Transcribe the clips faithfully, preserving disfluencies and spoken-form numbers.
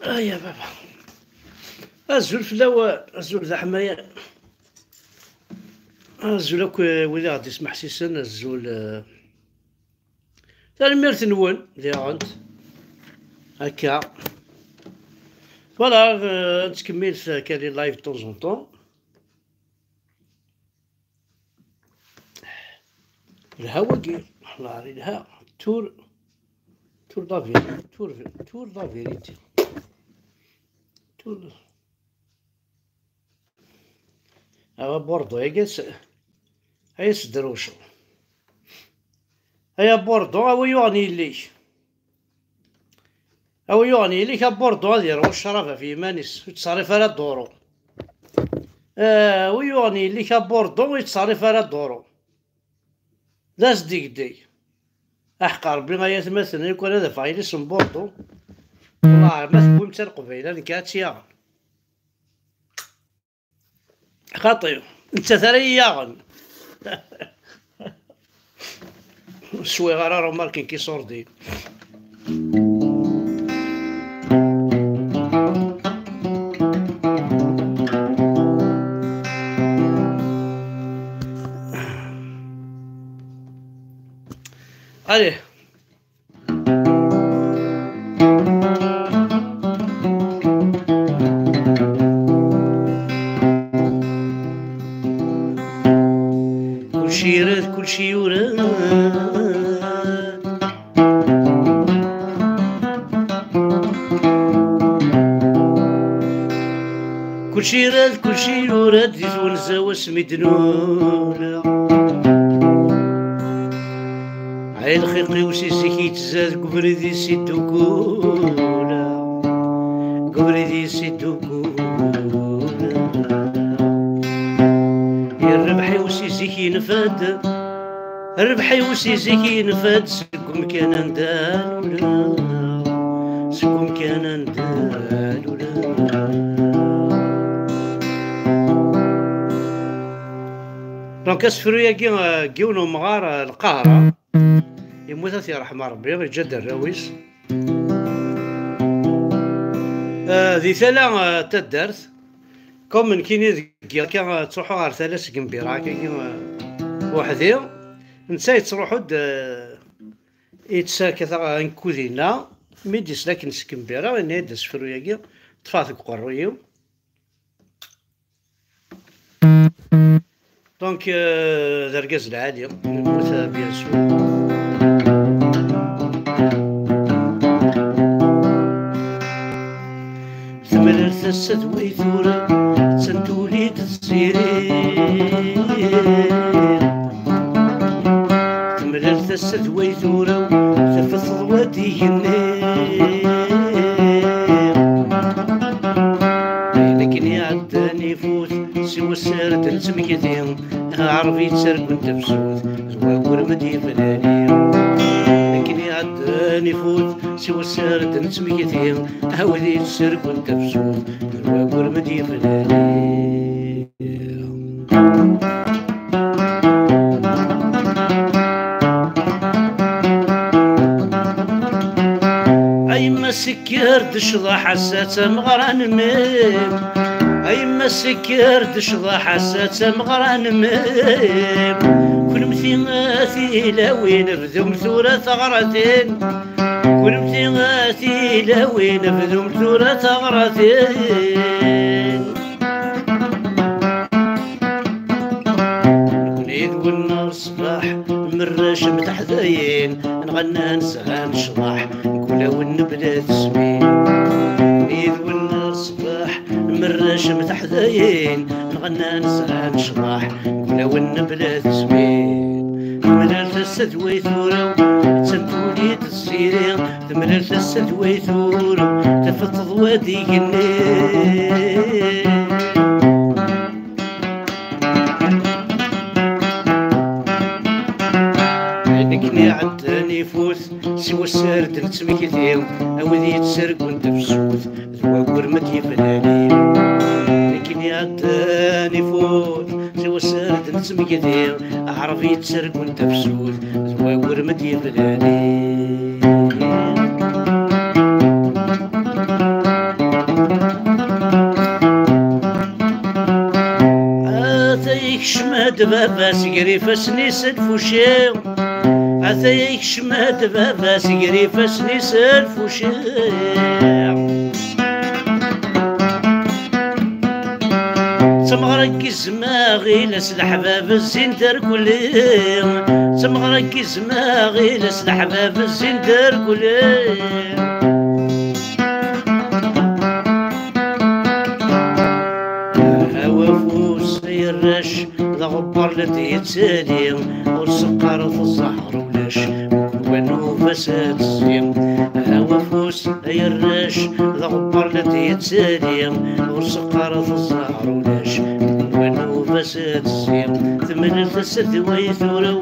Ay a baba. Azul fell-awen, azul d aḥmayan. Azul akk, eh, wid i ɣ-d-ismeḥsisen, azul, eh, tanemmirt-nwen diɣen. Akka. Voilà, eh, nettkemmil akka les lives de temps en temps. Lha wagi, la, lha. Tour, tour la vérité, tour, tour la vérité. Tour. Awa Bordeaux, ay as, ay as drewceɣ. Ay a Bordeaux, a wi yuɣen yelli-k. A wi yuɣen yelli-k a Bordeaux ad yerɣu ccrab ɣef yiman-is, ur yettṣerrif ara duru. Eh, a wi yuɣen yelli-k a Bordeaux ur yettṣerrif ara duru. D asdegdeg. Aḥeqq Rebbi ay atmaten, lukan ad afeɣ yelli-s n Bordeaux. Wellah, ma tewwim-tt a Leqbayel, nekk ad tt-yaɣen. Xaṭi, nettat ara yi-yaɣen. Ur swiɣ ara remarque n kisurdi. Allez. Kulci irad, kulci yurad. Kulci irad, kulci yurad di twenza wasmi d-nula. Ay lxiq-iw si zik yettzad deg ubrid-is i ddukula, deg ubrid-is i ddukula. Irrbeḥ-iw si zik yenfa-d, rrbeḥ-iw si zik yenfa-d seg umkan anda luleɣ, seg umkan anda luleɣ. Donc asefru-agi, euh, n yiwen umɣar, euh, Lqahra, yemmut ad t-yerḥem Rebbi, yeǧǧa-d arraw-is. Euh, di tala, euh, n taddart, comme nekkini deg yiḍ akka, euh, ttruḥuɣ ɣer tala seg Mbira akkagi, euh, weḥdi, netta yettruḥu-d, euh, yettserka taɣ-, anku dinna, mi d-yesla akken seg Mbira, yenna-yi-d asefru-agi, ṭṭfeɣ-t deg uqerruy-iw. Donc, euh, d argaz lɛali, yemmut, euh, bien sûr. Temlal tasa d way tura, d tantuli d tzirir. Temlal tasa d way tura, tafat teḍwa d igenni. Ayen akken iɛeddan ifut, si wassar d nettmekti, aɛrab yettargun tafsut, d wagur ma d-yeflali. Akken iɛeddan ifut, si wassar d nettmekti, awid yettargun tafsut, d wagur ma d-yeflali. A yemma sekker-d ccḍeḥ, ass-a d tameɣra n mmi. A yemma sekker-d ccḍeḥ, ass-a d tameɣra n mmi. Kunemti a tilawin, bdum tura taɣratin. Kunemti a tilawin, bdum tura taɣratin. Nekni d winna ṣṣbeḥ, mrac mteḥdayen, nɣenna nesɛa necḍeḥ, mkul awen nebla tesmin. Nekni d winna ṣṣbeḥ, mrac mteḥdayen, nɣenna nesɛa necḍeḥ, mkul awen nebla tesmin. Temlal tasa d way tura, d tantuli d tzirir. Temlal tasa d way tura, tafat teḍwa d igenni. Ayen akken iɛeddan ifut, si wassar d nettmekti, awid yettargun tafsut, d wagur ma d-yeflali. Akken iɛeddan ifut, si wassar d nettmekti, aɛrab yettargun tafsut, d wagur ma d-yeflali. Baba-s gar ifassen-is lfuci. Ata yekcem-d baba-s gar ifassen-is lfuci. Tameɣra n yizem aɣilas leḥbab zzin terkuli. Tameɣra n yizem aɣilas leḥbab zzin terkuli. Awafus ay arrac d aɣebbar la d-yettali, ur seqqaret zzher ulac, wa nnuba-s ad tezzi. Awafus ay arrac d aɣebbar la d-yettali, ur seqqaret zzher ulac, wa nnuba-s ad tezzi. Temlel tasa d way turew,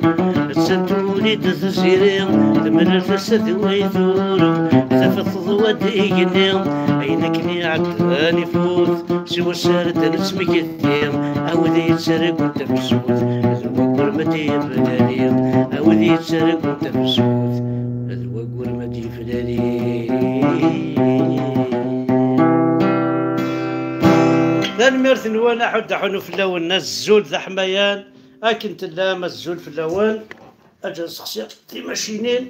attan tuli-d tziri. Temlel tasa d way turew, tafat teḍwa-d igenni. Ayen akken iɛeddan ifut, si wass ara d-nettmekti. A wid yettargun tafsut, d waggur ma d-yeflali. A wid yettargun tafsut, d waggur ma d-yeflali. Tanemmirt-nwen, aḥuddu aḥunu fell-awen, azul d aḥmayan. Akken tellam, azul fell-awen. Ad nseqsi timacinin.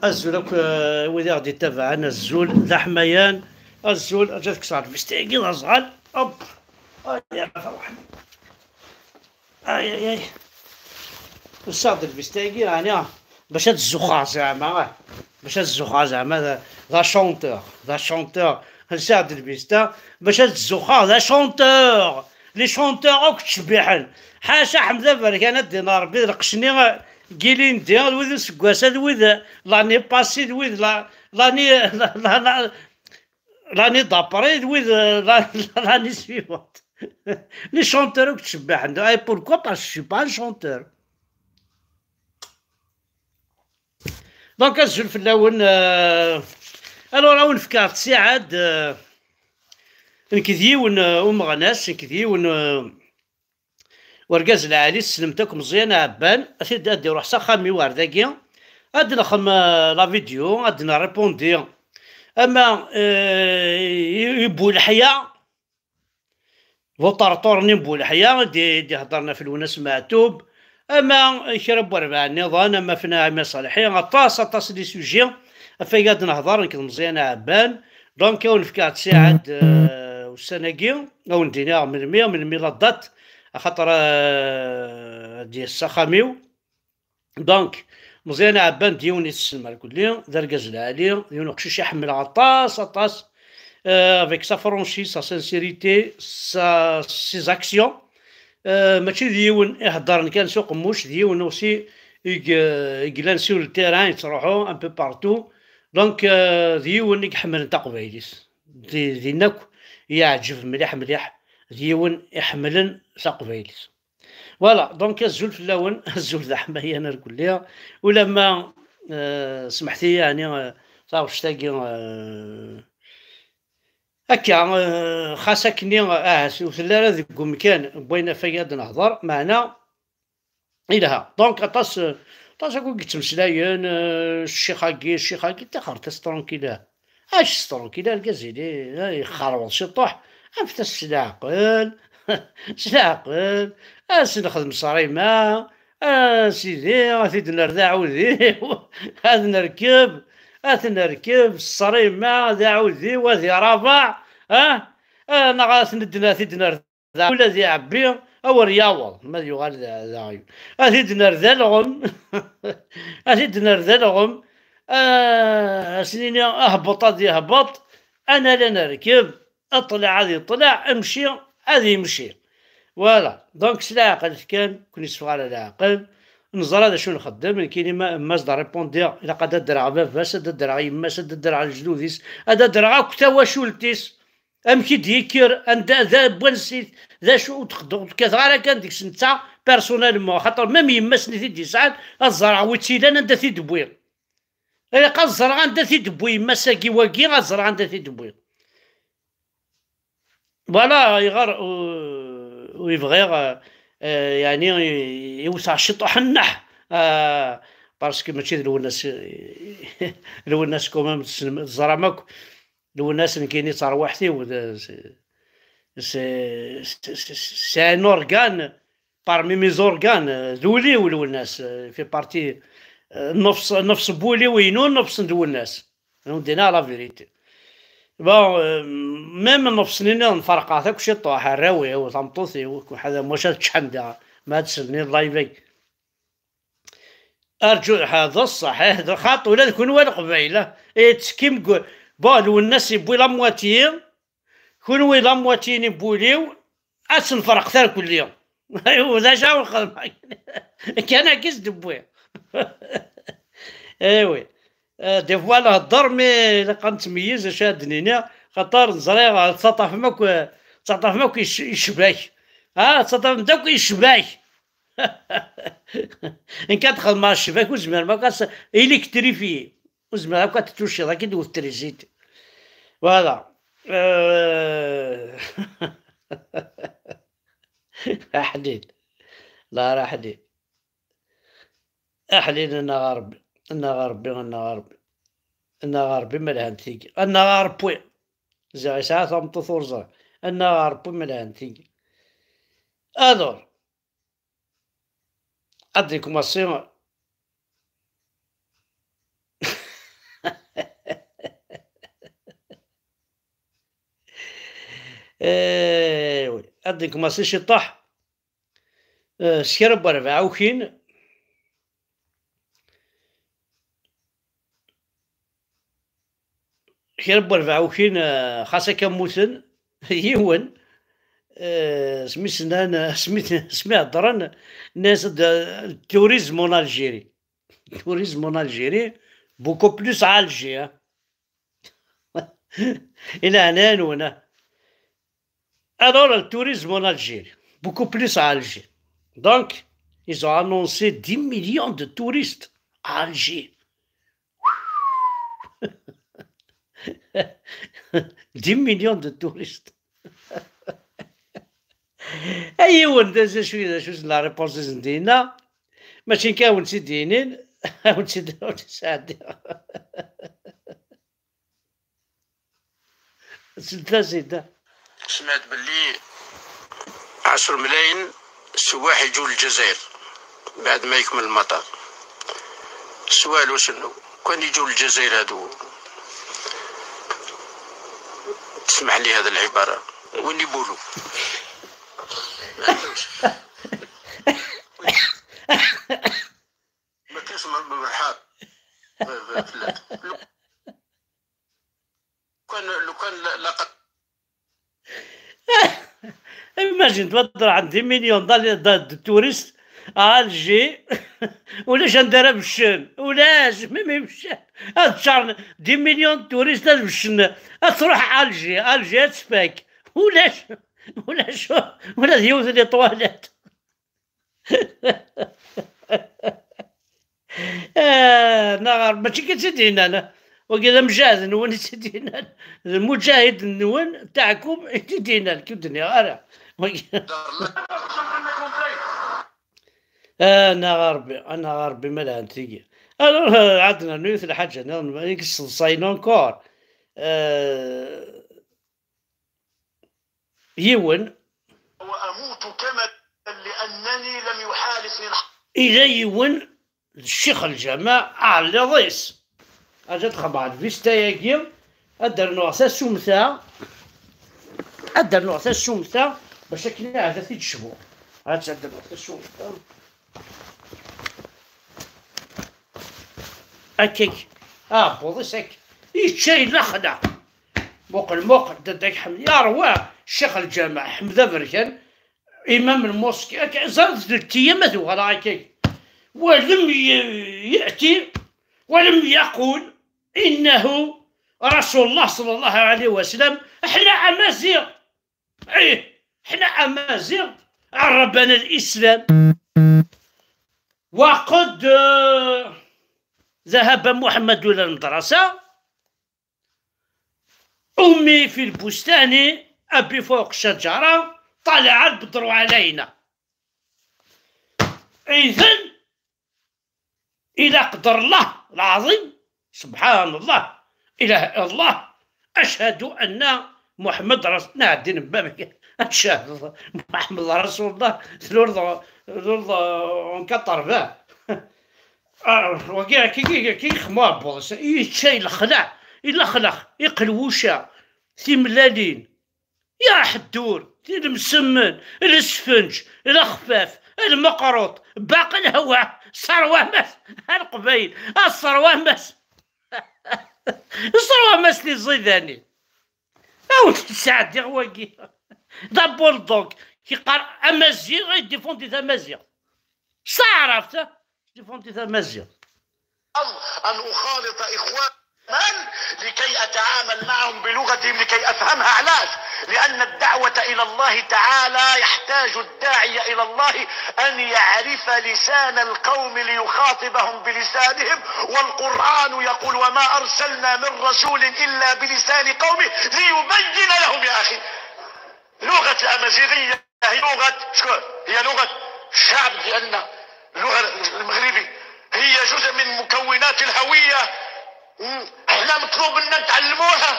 Azul akk, eh, wid i ɣ-d-ittabaɛen, azul d aḥmayan. Azul, ad kkseɣ lbista-agi d aẓɣal. Hop. Ay, ay, ay. Ay, ay, ay. Nessaɣ-d lbista-agi, ɛni, bac ad zuxxeɣ zeɛma, ah. Bac ad zuxxeɣ zeɛma d, d achanteur, d achanteur. Nessaɣ-d lbista bac ad zuxxeɣ d achanteur. Les chanteurs akk ttcebbiḥen. Ḥaca Ḥmed Aberkan, ad d-iniɣ Rebbi, d lqecc-nni, eh, n yilindi, d wid useggas-a, d wid, eh, l'année passée, d wid la, l'année, la, la, la, l'année d'après, d wid, eh, la, l'année suivante. Les chanteurs akk ttcebbiḥen. Et pourquoi? Parce que je suis pas un chanteur. Donc, azul fell-awen. Euh, alors, ad wen-fkeɣ ttiɛad. Euh, nekk d yiwen, euh, umeɣnas, nekk d yiwen, euh, urgaz lɛali, tessnem-t akk, Meẓyan Ɛebban. Ad t-id-, ad d-iruḥ s axxam-iw ar dagi. Ad d-nexdem, euh, la vidéo, ad d-nrépondi. Ama, euh, i, i Bu Leḥya, bu ṭerṭur-nni n Bu Leḥya, i d-, i d-iheddren ɣef Lwennas Meɛtub, ama kra n werbaɛ nniḍen, ama ɣef Naɛima Ṣalḥi, aṭas, aṭas n les sujets ɣef waya ad nehder nekk d Meẓyan Ɛebban. Donc, ad wen-fkeɣ ttiɛad, euh, ussan-agi, ad wen-d-iniɣ melmi, melmi la date, axaṭer, euh, ad d-yas s axxam-iw. Donc, Meẓyan Ɛebban d yiwen i tessnem irkelli, d argaz lɛali, d yiwen uqcic i ḥemmleɣ aṭas, aṭas, euh, avec sa franchise, sa sincérité, sa, ses actions. Euh, mačči d yiwen iheddren kan s uqemmuc, d yiwen aussi i g-, i yellan sur le terrain, yettruḥu un peu partout. Donc, euh, d yiwen i iḥemmlen taqbaylit. Di, din akk yeɛǧeb mliḥ, mliḥ, d yiwen iḥemmlen taqbaylit. Voilà, donc azul fell-awen, azul d aḥmayan irkelli. Ulamma, euh, smeḥt-iyi, yeɛni, euh, taɣect-agi, euh, akka, euh, xas akkenni, euh, ahat ur telli ara deg umkan n wayen ɣef waya ad nehder, meɛna ilha. Donc, aṭas, euh, aṭas akk i yettmeslayen, euh, ccix-agi, ccix-agi, ṭixret-as tranquille. Ač s tranquille, argaz ili, ay, yexxerweḍ ciṭuḥ, afet-as s leɛqel, s leɛqel, ad s-nexdem ṣṣrima, a sidi, ad t-id-nerr d aɛudiw, ad nerkeb, ad t-nerkeb, ṣṣrima, d aɛudiw, ad irabaɛ, ah, ah, neɣ ad t-id-nerr d ula d iɛebbi, awer yaweḍ, ma ad yuɣal d, d aɣyul. Ad t-id-nerr d alɣem, ad t-id-nerr d alɣem, ah, ad s-nini ahbeṭ ad yehbeṭ, ad nali ad nerkeb, ṭṭleɛ ad iṭleɛ, mci ad yemci. Voilà, donc s leɛqel kan, ur ken-yesseffeɣ ara leɛqel, neẓra d acu nxeddem, nekkini ma, ma as-d répondiɣ, ilaq ad d-ddreɣ baba-s, ad d-ddreɣ yemma-s, ad d-ddreɣ lejdud-is, ad d-ddreɣ akk tawacult-is. Amek i d-yekker, anda, d, n wansi-t, d acu, ur txeddmeḍ, ur kkateɣ ara kan deg-s netta personnellement, axaṭer même yemma-s-nni t-id-yesɛan, ad ẓreɣ wi tt-ilan, anda t-id-wwi. Ilaq ad ẓreɣ anda t-id-tewwi yemma-s-agi wagi, ad ẓreɣ anda t-id-tewwi. Voilà, ayɣer ur, ur yebɣiɣ, euh, euh, yeɛni, i-, iwet-aɣ ciṭuḥ nneḥ, euh, parce que mačči d Lwennas, Lwennas quand même, tessnem, teẓram akk, Lwennas nekkini d tarwiḥt-iw, d, c'est, c'est, c'est, c'est, c'est un organe parmi mes organes, euh, d ul-iw Lwennas, euh, fait partie, euh, nnefṣ, nnefṣ n wul-iw inu, nnefṣ n Lwennas. On dit la vérité. Bon, euh, même nnefṣ-nni nniḍen ferqeɣ-t akk ciṭuḥ, arraw-iw, tameṭṭut-iw, ḥad maca ad ččḥen da, ma ad slen i live-agi. Arǧu, ha, d ṣṣeḥ, eh, d xaṭ, ula d kunwi a Leqbayel, eh, eh, tettekkim deg, bon, Lwennas yewwi la moitié, kunwi la moitié n wul-iw, ad tt-nferq tarkelli. Aywa, d acu ara nxedem? Kan akka i s-d-wwi. Eh oui. Eh, des fois nhedder, mais ilaq ad nettmeyyiz acu ara d-nini, xaṭer ẓriɣ, eh, tettaṭṭafem akk, eh, tettaṭṭafem akk ic-, icbak. Ah, tettaṭṭafem-d akk icbak. Nekk ad xedmeɣ ccbak, ur zmireɣ akk ad s-, électrifié. Ur zmireɣ akk ad t-tuciḍ, ad k-id-wwet trisiti. Voilà. Euh, aḥlil. La, ara aḥlil. Aḥlil, annaɣ a Ṛebbi. Annaɣ a Ṛebbi, annaɣ a Ṛebbi. Annaɣ a Ṛebbi, ma lhant tigi. Annaɣ a Ṛebbi. Ziɣ yesɛa tameṭṭut ur ẓriɣ. Annaɣ a Ṛebbi, ma lhant tigi. Alors, ad nkumaṣi. Eh oui, ad nkumaṣi ciṭuḥ. Eh, s kra n werbaɛ ukin. Kra n werbaɛ ukin, eh, xas akka mmuten, yiwen, eh, smi s-nnan, smi, smi heddren, nnan-as-d, eh, le tourisme en Algérie. Le tourisme en Algérie, beaucoup plus à Alger, hein. I leɛnaya-nwen, hein. Alors, le tourisme en Algérie, beaucoup plus à Alger. Donc, ils ont annoncé dix millions de touristes à Alger. Dix millions de touristes. A yiwen, d acu, d acu la réponse i sen-d-yenna? Mačči nekk a wen-tt-id-yinin, a wen-tt-id-, a wen-tt-id-sɛeddiɣ. Sel-as-id. سمعت باللي عشر ملايين سواح يجوا للجزائر بعد ما يكمل المطار. السؤال وشنو؟ كون يجوا للجزائر هادو، تسمح لي هذه العبارة، وين يبولوا؟ ما كاش م-، مرحال. ف-، ف-، فلات. لو كان، لو كان لا، لا قد Imagine, تبدر عن dix millions de, de, de touristes à Alger. ولاش عندها راه بالشن، ولاش ميمي بالشن. هاد الشهر dix millions de touristes هاد بالشن. تروح Alger، Alger تسباك. ولاش، ولاش، ولا ديوث les toilettes. آه، نغر، ماشي كي تدينا أنا. وكذا مجاهد نون تدينا. المجاهد نون تاعكم تدينا، كي الدنيا غير. آه، أنا غربي، أنا غربي ما لها نتيجة. Alors، آه، عندنا نيوث الحاجة، نيكس صاين encore. آه، yiwen. وأموت كما لأنني لم يحالفني الحق. Ila yiwen d ccix lǧameɛ aɛelliḍ-is. Ad txebɛeḍ vista-agi, ad d-rnuɣ tasumta, ad d-rnuɣ tasumta, bac akken ahat ad t-id-cbuɣ. Ad d-rnuɣ tasumta. Akkak, aɛebbuḍ-is akk, yečča yella xla. Muqel, muqel, dadda-k Ḥmed, ya rrwaḥ, ccix lǧameɛ, Ḥmed Aberkan, imam lmuski, akka, ẓer-d d tiyam ad uɣaleɣ akkak. ولم ي-، يأتي، ولم يقل إنه رسول الله صلى الله عليه وسلم. احنا أمازيغ. إيه، حنا أمازيغ، عربنا الإسلام. وقد، آه، ذهب محمد إلى المدرسة، أمي في البستان، أبي فوق الشجرة، طلع البدر علينا. إذن إلى قدر الله العظيم، سبحان الله، إله إلا الله، أشهد أن محمد رسول، نعدي نبابك. Ad tcehdeḍ Muḥemmed Rasulullah, tluleḍ, tluleḍ en quatre-vingts. Ah, wagi, kiki, kiki, xmu abbuḍ, yečča, ilexlex, ilexlex, iqelwuca, timellalin, ya ḥeddur, tilemsemmen, lesfenǧ, lexfaf, lmeqruṭ, baqi lhawa, ṣṣerwamat, a Leqbayel, a ṣṣerwamat, ṣṣerwamat tiẓidanin. Aw, sɛeddiɣ wagi. D abulḍug, kiqqar amaziɣ, ay défendre tamaziɣt. S taɛrabt, défendre tamaziɣt. أن أخالط إخوان لكي أتعامل معهم بلغتهم، لكي أفهمها. علاش؟ لأن الدعوة إلى الله تعالى يحتاج الداعي إلى الله أن يعرف لسان القوم ليخاطبهم بلسانهم، والقرآن يقول: وما أرسلنا من رسول إلا بلسان قومه ليبين لهم. يا أخي، لغة الأمازيغية هي لغة شكون؟ هي لغة الشعب، لأن اللغة المغربي هي جزء من مكونات الهوية. مم. احنا مطلوب منا نتعلموها،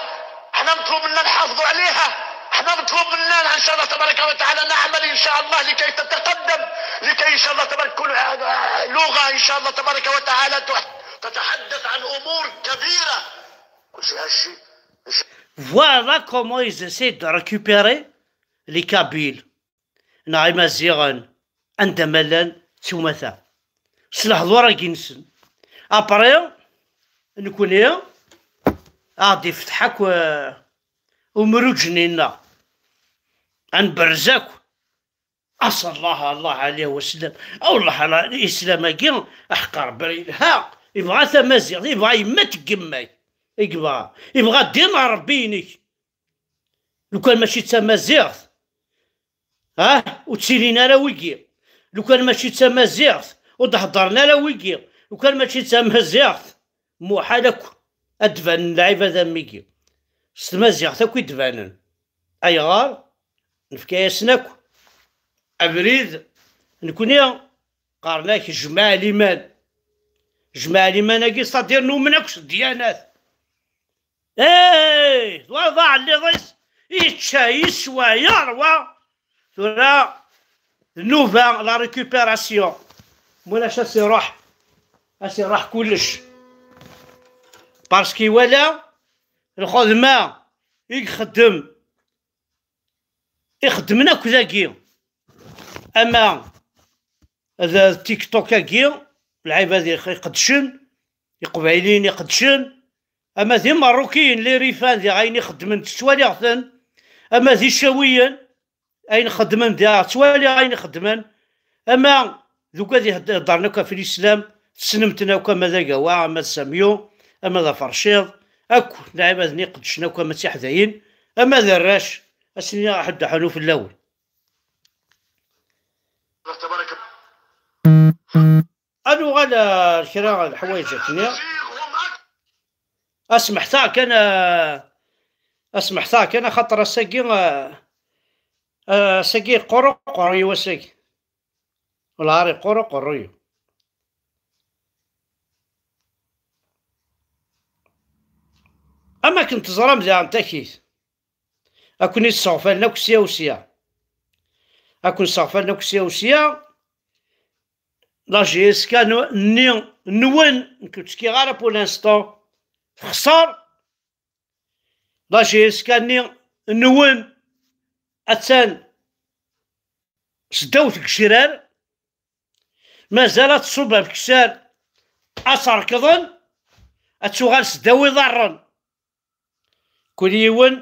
احنا مطلوب منا نحافظوا عليها، احنا مطلوب منا إن شاء الله تبارك وتعالى نعمل إن شاء الله لكي تتقدم، لكي إن شاء الله تبارك كل، آه، لغة إن شاء الله تبارك وتعالى تح-، تتحدث عن أمور كبيرة. كل شيء هالشيء. Voilà comment ils essaient de récupérer les Kabyles. Neɣ Imaziɣen, anda ma llan, s umata. S lehdur-agi-nsen. Après, nekni, ad ɣ-d-ifteḥ akk, eh, umruǧ-nni-nneɣ. Ad nberrez akk. Aṣallah, Allah ɛliya wasallam. Awllah, ala, islam-agi, aḥeqq Rebbi yelha. Yebɣa tamaziɣt, yebɣa yemma-k n yemma-k. I yebɣa. Yebɣa ddin n Rebbi-inek. Lukan mačči d tamaziɣt, ah, ur ttilin ara wigi. Lukan mačči d tamaziɣt, ur d-heddren ara wigi. Lukan mačči d tamaziɣt, muḥal akk ad d-banen lɛibad am wigi. S tmaziɣt akk i d-banen. Ayɣer? Nefka-yasen akk abrid, nekni qqaren-ak jmaɛ liman. Jmaɛ liman-agi, c'est-à-dire numen akk s ddyanat. Eh, wa d aɛelliḍ-is, yečča, yeswa, yerwa. Tura, d nnuba, la récupération. Mulac, a s-iruḥ, a s-iruḥ kullec. Parce que iwala lxedma i ixeddem, ixeddmen akk dagi. Ama d TikTok-agi, lɛibad iq-, iqeddcen, Iqbayliyen iqeddcen, ama d Imeṛṛukiyen, les rifan, diɣ ayen ixeddmen ttwaliɣ-ten, ama d Icawiyen, ayen xeddmen diɣ ttwaliɣ ayen ixeddmen, ama d ugad ihedd-, heddren akk ɣef lislam, tessnem-ten akk, ama d Agawa, ama d Samyu, ama d Aferciḍ, akk lɛibad-nni iqeddcen akk, ama d tiḥdayin, ama d arrac, ass-nni ad ḥedd aḥunu fell-awen. Ad nuɣal ar kra n leḥwayeǧ akkenni. Asmeḥt-aɣ kan, a-, asmeḥt-aɣ kan, axaṭer ass-agi, a-, ass-agi yeqqur uqerruy-iw ass-agi. Lɛar yeqqur uqerruy-iw. Am akken teẓram daɣen takit. Ad ken-sseɣfalen akk sya u sya. Ad ken-sseɣfalen akk sya u sya. La J S K n-, nni nwen, nekk ur ttekkiɣ ara pour l'instant, texṣer. La J S K nni nwen attan s ddaw tgecrar. Mazal ad tṣubb ameksan, ad tt-rekḍen, ad tuɣal s ddaw iḍarren. Kul yiwen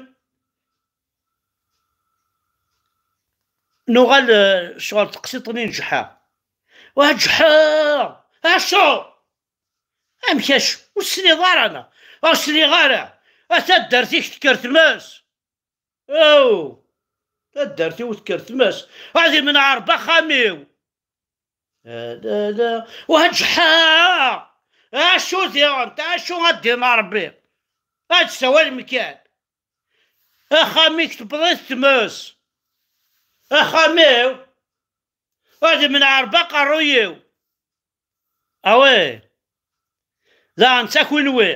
nuɣal, eh, ccɣel teqsiṭ-nni n Ǧeḥḥa. Wa Ǧeḥḥa! Acu? Amek acu? Ur tesliḍ ara, neɣ? Ur sliɣ ara. A taddart-ik tekker tmes. Aw! Taddart-iw tekker tmes. Ad imneɛ Ṛebbi axxam-iw. La, la, la. Wa Ǧeḥḥa! Acu diɣen? Acu ad d-iniɣ Ṛebbi? Ad d-sawalem kan. Axxam-ik tewweḍ-it tmes. Axxam-iw? Ad imneɛ Ṛebbi aqerruy-iw. Awi. Daɣen d takunwi.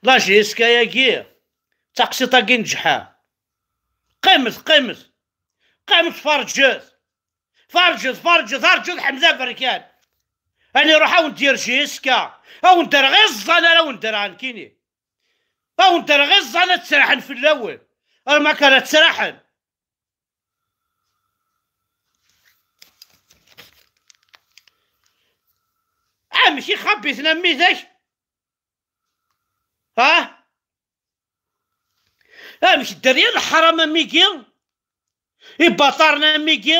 La J S K-agi, d taqsiṭ-agi n Ǧeḥḥa. Qqimet, qqimet. Qqimet ferǧet. Ferǧet, ferǧet, rǧut Ḥmed Aberkan. Ani ruḥ a wen-d-yerji iska. A wen-d-rreɣ iẓẓan ara wen-d-rreɣ nekkini. A wen-d-rreɣ iẓẓan ad ttraḥen fell-awen. Ar ma kan ad ttraḥen. Amek ixabiten am widak? Ha? Amek dderya n leḥram am wigi? Ibaṭaren am wigi?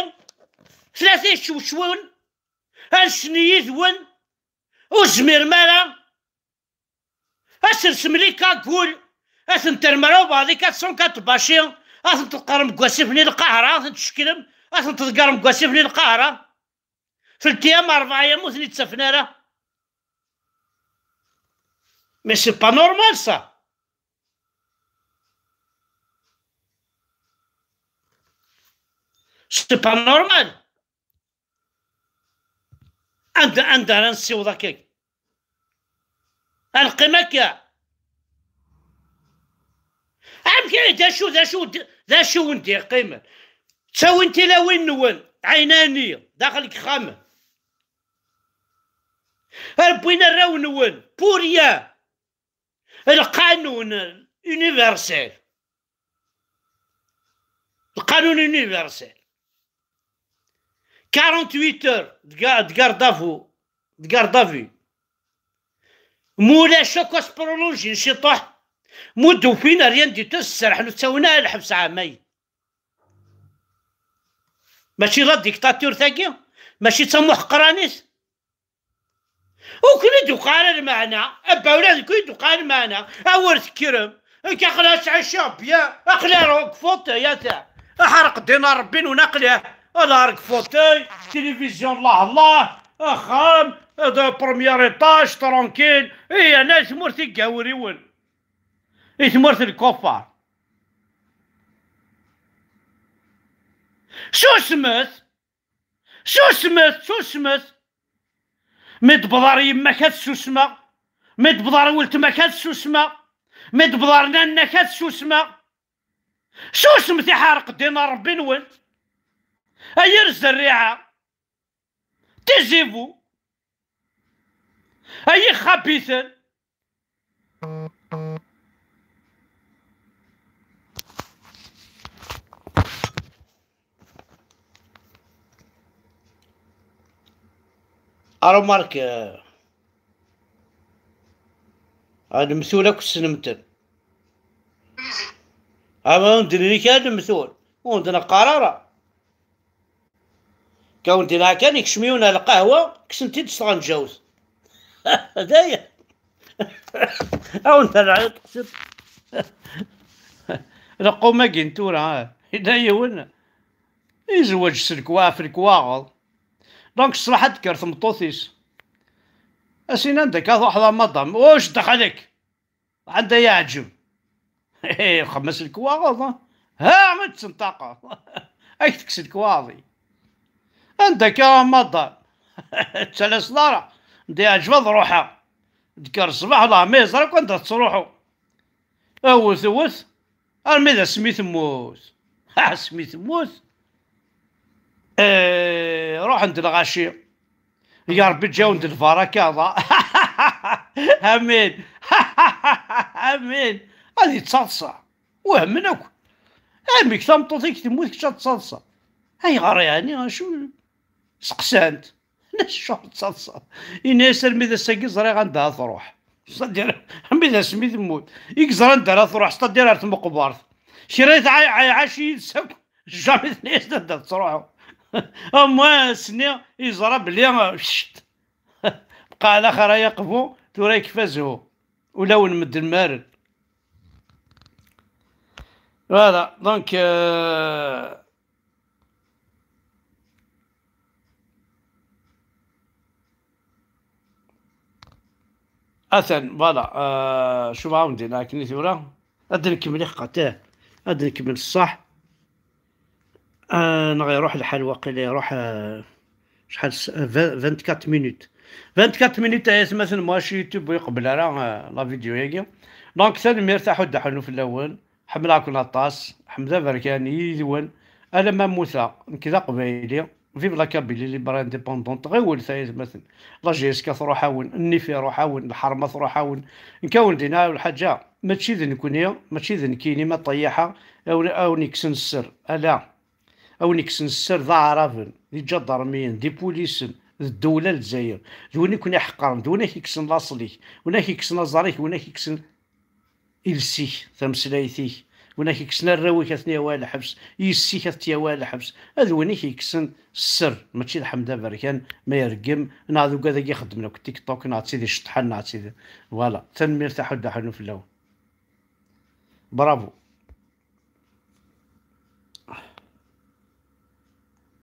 Tlata yeččewčwen, ad ncen yid-wen, ur zmiren ara. Ad telsem les cagoules, ad ten-terrem ar ubeɛḍ i quatre cent quatre baci, ad ten-tḍeggrem deg wasif-nni n Lqahra, ad ten-tcekklem, ad ten-tḍeggrem deg wasif-nni n Lqahra. Telt ayyam, rebɛa ayyam ur ten-id-ttafen ara. Mais c'est pas normal, ça. C'est pas normal. Anda, anda ara nessiweḍ akka? Ad neqqim akka? Amek ay, d acu, d acu, d acu wen-d-yeqqimen? Ttawin tilawin-nwen, ɛinani, daxel deg yexxamen. Rewwin arraw-nwen, pour rien. Lqanun universel. Lqanun universel. Quarante-huit heures de ga-, de garde à vue, de garde à vue. Ma ulac akk, ad s-prolongin ciṭuḥ. Ma ur d-ufin rien du tout, sserḥen, ur ttawin ara lḥebs ɛamayen. Mačči la dictature tagi? Mačči d tamuḥeqranit? Ur ken-id-uqan ara lmeɛna, abawla d ken-id-uqan lmeɛna, awer tekkrem, nekk aql-i ttɛiceɣ bien, aql-i ar deg fauteuil, ata, aḥerq ddin a Rebbi, nwen aql-i, ad ar deg fauteuil, tilivizyu, Allah Allah, axxam, de premier étage, tranquille, i yerna i tmurt i yawriwen, i tmurt n lkufar. Susmet! Susmet, susmet! Mi d-tebḍer yemma-k ad susmeɣ, mi d-tebḍer weltma-k ad susmeɣ, mi d-tebḍer nanna-k ad susmeɣ. Susmet, iḥerq ddin n Ṛebbi-nwen. A yir zzerriɛa, taisez-vous, a yixabiten. Arumark, eh, ad mtul akk ssnem-ten. Ama ur d-nini kra ad mtul, ur d-neqqar ara. Kawen dinna kan ikcem yiwen ar lqahwa, kksen-t-id s tɣenǧawt. D aya. Awen terɛiḍ teqsiḍ. Lqum-agi n tura, ah, yella yiwen izweǧ s lekwa-, ɣef lekwaɣeḍ. Donc ṣṣbeḥ ad d-tekker tmeṭṭut-is. As-in anda akka truḥeḍ a madam? Uc dexlek! Anda yeɛǧeb. Xemmes lekwaɣeḍ, ha? Ha, ad tt-tenṭaqeḍ. Ad k-tekkes lekwaɣeḍ. Anda akka a madam? Ttalaseḍ ara. Anda yeɛǧeb ad ruḥeɣ. Dekker ṣṣbeḥ, Allah ma yeẓra akk anda tettruḥu. Awet, awet. Armi d asmi temmut. Asmi temmut. Eh, ruḥen-d lɣaci. Ya Ṛebbi, ǧǧawen-d lbaraka. Amin. Amin. Ad yettaḍsa. Wehmen akk. Amek tameṭṭut-ik temmut, kečč ad tettaḍsa? Ayɣer yeɛni? Acu? Seqsan-t. Acuɣer tettaḍsaḍ? Ini-as, armi d ass-agi ẓriɣ anda ara truḥ. C'est-à-dire, armi d asmi temmut i yeẓra anda ara truḥ, c'est-à-dire ar tmeqbert. Kra i tɛa-, iɛac yid-s akk. Jamais tenna-yas-d anda tettruḥu. Au moins ass-nni yeẓra belli, cct, bqa ɛla xir ay aqbu, tura yekfa zzhu. Ulawen medden mmaren. Voilà, donc, euh, atan, voilà, euh, cuf ɛawden akken i tura. Ad nkemmel iqat, eh. Ad nkemmel ṣṣeḥ. Ah, neɣ iruḥ lḥal, waqila iruḥ, ah, acḥal s-, ah, vingt-quatre minutes. Vingt-quatre minutes, ay atmaten, moi, chez YouTube ur iqebbel ara, ah, la vidéo-agi. Donc, tanemmirt, aḥuddu aḥunnu fell-awen. Ḥemmleɣ-ken aṭas. Ḥmed Aberkan yid-wen. Alamma mmuteɣ, nekk d aqbayli. Vive la Kabylie libre indépendante. Ɣiwel tayetmaten. La J S K truḥ-awen, nnif iruḥ-awen, lḥerma truḥ-awen. Nekk awen d-iniɣ lḥaǧa, mačči d nekkni, mačči d nekkini ma ṭṭeyyaḥeɣ, awen, awen yekksen sser. Ala. Awen yekksen sser d aɛraben, d iǧadarmiyen, d ipulisen, d ddewla Lezzayer. D win i ken-iḥeqqren, d win ak-yekksen laṣel-ik, win ak-yekksen aẓar-ik, win ak-yekksen iles-ik, tameslayt-ik, win ak-yekksen arraw-ik ad ten-yawi ɣer lḥebs, yessi-k ad t-yawi ɣer lḥebs, ad win i k-yekksen sser, mačči d Ḥmed Aberkan ma yergem, neɣ d ugad-agi ixeddmen akk TikTok, neɣ d tid iceṭṭḥen, neɣ d tid, voilà. Tanemmirt a Ḥud Aḥunu fell-awen. Bravo.